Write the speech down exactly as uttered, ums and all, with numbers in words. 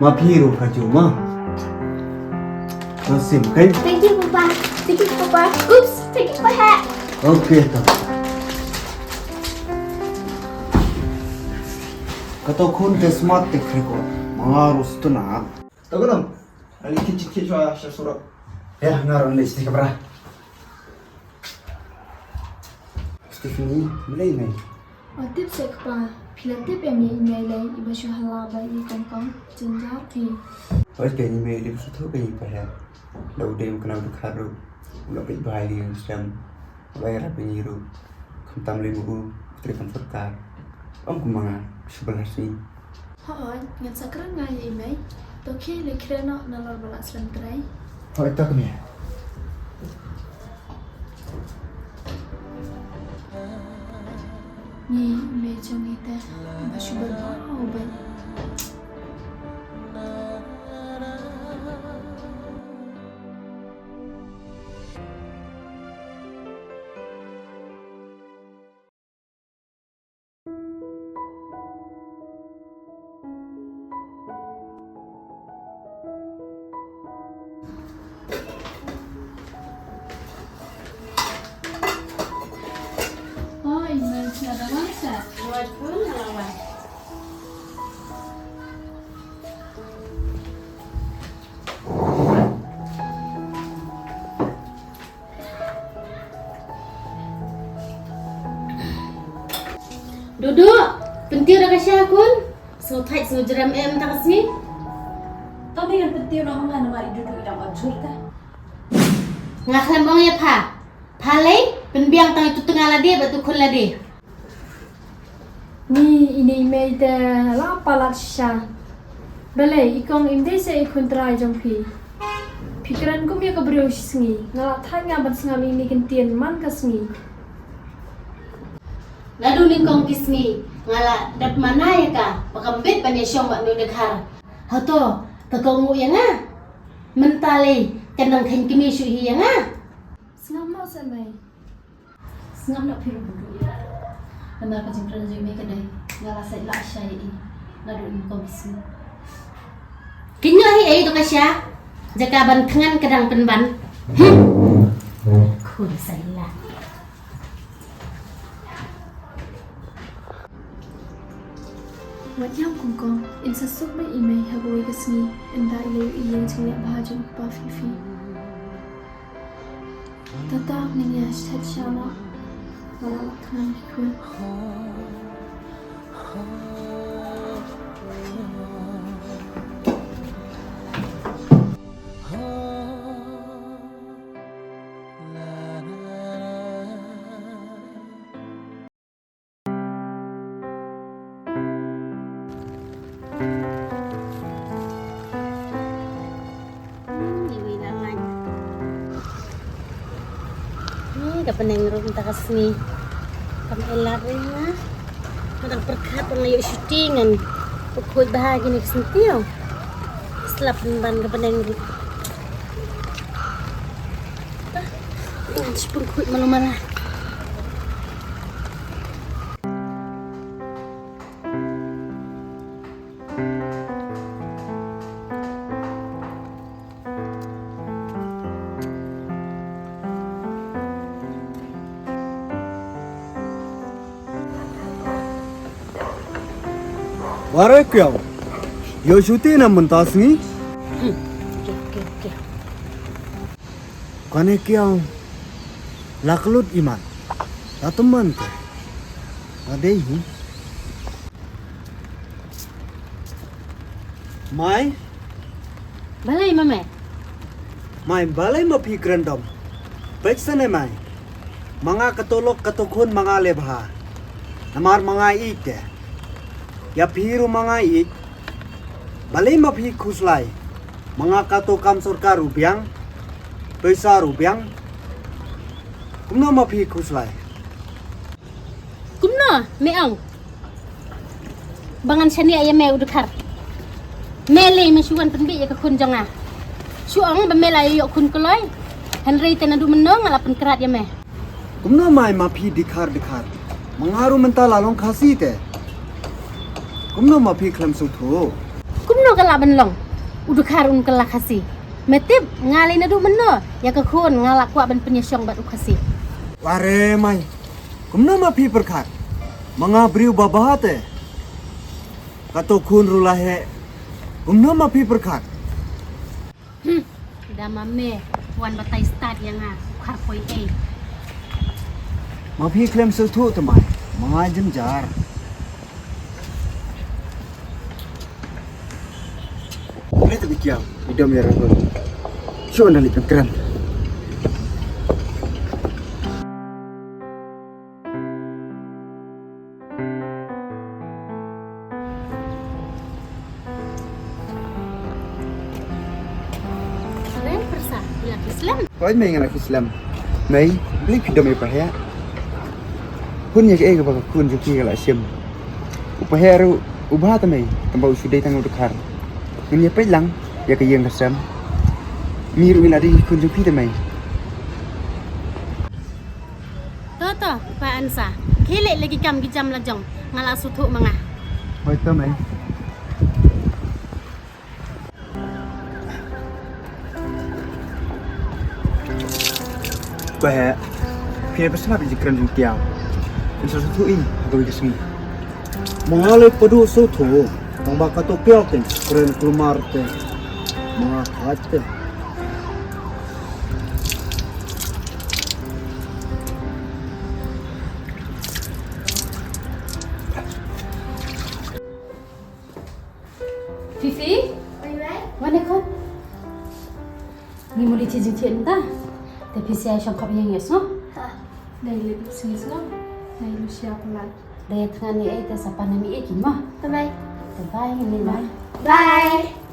Ma phi ruh pha ju ma. To sim kai. Thank you, Papa. Thank you, Papa. Oops, thank you, Papa. Okay to. Ka to khun te smart te khrikot. Ma ruh stuna. To ka dong. Ani kit kit kit sha sha surok. Ya, nga ruh ni sti kamera. Stephanie, balei nai? Wat tip seh kpa, phi la tip em ïa i mei lei iba shu hala ba i kongkong, jynjar phi. Hooid keiñ i mei lei ba shu thoh keiñ i pahet. Da u dei u kynnoh u dkhar ruh, u la peit bha ïa i u stem, u la ïarap ïa ngi ruh. Khamtam lei ma u, u trei kam sorkar. Ym kum ma nga, shu bylla sngi. Hooid, ngan sa kren nga ïa i mei. To khie leit kren noh nalor ba la slem trei. Hooid, to kmie. Ni i mei jong ngi te, ba shu bad bha u bad. Oi, Mel, nga da wan sa. Wat pun nga la wan. Dudu, pyntiew da ka sha khun. Sngewthait sngewjrem em ta ka sngi. Tang dei ngan pyntiew noh ma nga namar i Dudu i dang ot jur ta. Nga khlem ong ïa pha. Pha lei pynbiang tang ïa utu u tnga lade bad utu u khun lade. Ni ine i mei te la palat shisha. Balei i kong im dei seh i khun trai jong phi. Phi kren kum ïa ka briew shi sngi. Nga la thait nga ban sngap ine i kyntien man ka sngi. Naduh nyngkong ki sngi nga la dep mana ïa ka ba kam bit ban ïashong bad une u dkhar. Hato ka kohnguh ïa nga. Mynta lei ka nang kheiñ kmie shuh hi ïa nga. Sngap noh seh mei. Sngap noh phi ruh Dudu. Namar ka jingkren jong i mei ka dei nga la sait lah sha ïa i naduh nyngkong ki sngi. Kynnoh hi ei to ka sha. Jaka ban thngan ka dang pynban. Hmm. Khun sait lah. Wat ïam kongkong, in sa suk beit i mei ha kawei ka sngi, ynda i la ïohi ïa ka jingleh bha jong u kpa Fifi. Tata ngin ïa shet sha noh. Nga la lap thngan ki khun. Hmm, iwi la lait. Ni ka pyneng ruh mynta ka sngi. Kam ai lad ri nga. Nga dang pyrkhat ba nga ïoh shuti ngan pyrkhuid bha kine ki syntiew. Slap pynban ka pyneng ruh. Ngan shu pyrkhuid malu mala. Ware kiaw. Ïoh shuti na mynta sngi. Hmm. Okay, okay, okay. Kane kiaw la klut imat. La teman te. La dei hi. Mai. Balei ma me? Mai balei ma phi kren dom. Pek sene mai. Ma nga kato lok kato khun ma nga leh bha. Namar ma nga ïeit te. Ïa phi ruh ma nga ïeit. Balei ma phi khuslai? Ma nga kato kam sorkar ruh biang. Pisa ruh biang. Kumno ma phi khuslai? Kumno me ong? Ba ngan shaniah ïa me u Dkhar. Me lei me shu wan pynbiej ïa ka khun jong nga. Shu ong ba me la ïoh khun kloi. Hynrei te naduh mynno nga la pynkrat ïa me. Kumno mai ma phi Dkhar Dkhar? Ma nga ruh mynta la long Khasi te. Kumno ma phi khlem sngewthuh? Kumno ka lah ban long? U Dkhar un kylla Khasi. Me tip nga lei naduh mynno ïa ka khun nga la kwah ban pynïashong bad u Khasi. Ware mai. Kumno ma phi pyrkhat? Ma nga briew ba bha te. Kato khun ruh la heh. Kumno ma phi pyrkhat? Hmm. Da ma me wan batai stad ïa nga u Dkhar poi ei. Ma phi khlem sngewthuh te mai. Ma nga jynjar. Phi te bikiam, i dom ïa rangkul. Shu wan da leit pynkren. Kren pyrsa, ïa ki slem. Oi mei, nga la ki slem. Mei, beli phi dom ïa u paheh. Hun ïa kaei kaba ka khun jong phi ka la shim. U paheh ruh u bha te mei, tang ba u shu dei tang u Dkhar. Ngin ïa peit lang ïa ka ïing ka sem. Mei ruh ngi la dei khun jong phi te mei. To to, pa Ansa. Khie leh la ki kam ki jam la jong. Nga la sngewthuh ma nga. Hoi to mei. Paheh, phi ïa pyrshah ïa ka jingkren jong kiaw. Phin sa sngewthuh ïa ka, ha kawei ka sngi. Ma nga lei pat duh sngewthuh, tang ba kato kiaw te kren kulmar te. Ma nga khat te. Fifi? Oi, Mai. Wan ïa khun. Ngi mut leit sha jingthied mynta. Te phi sa ïa shong khop ïing ïa sngew. Ha. Dei leit sha sngew. Dei leit sha palat. Dei tngan ni ei te sa pan na mi ei kin mo. Te bye. Te bye ngi leit mo. Bye. Bye.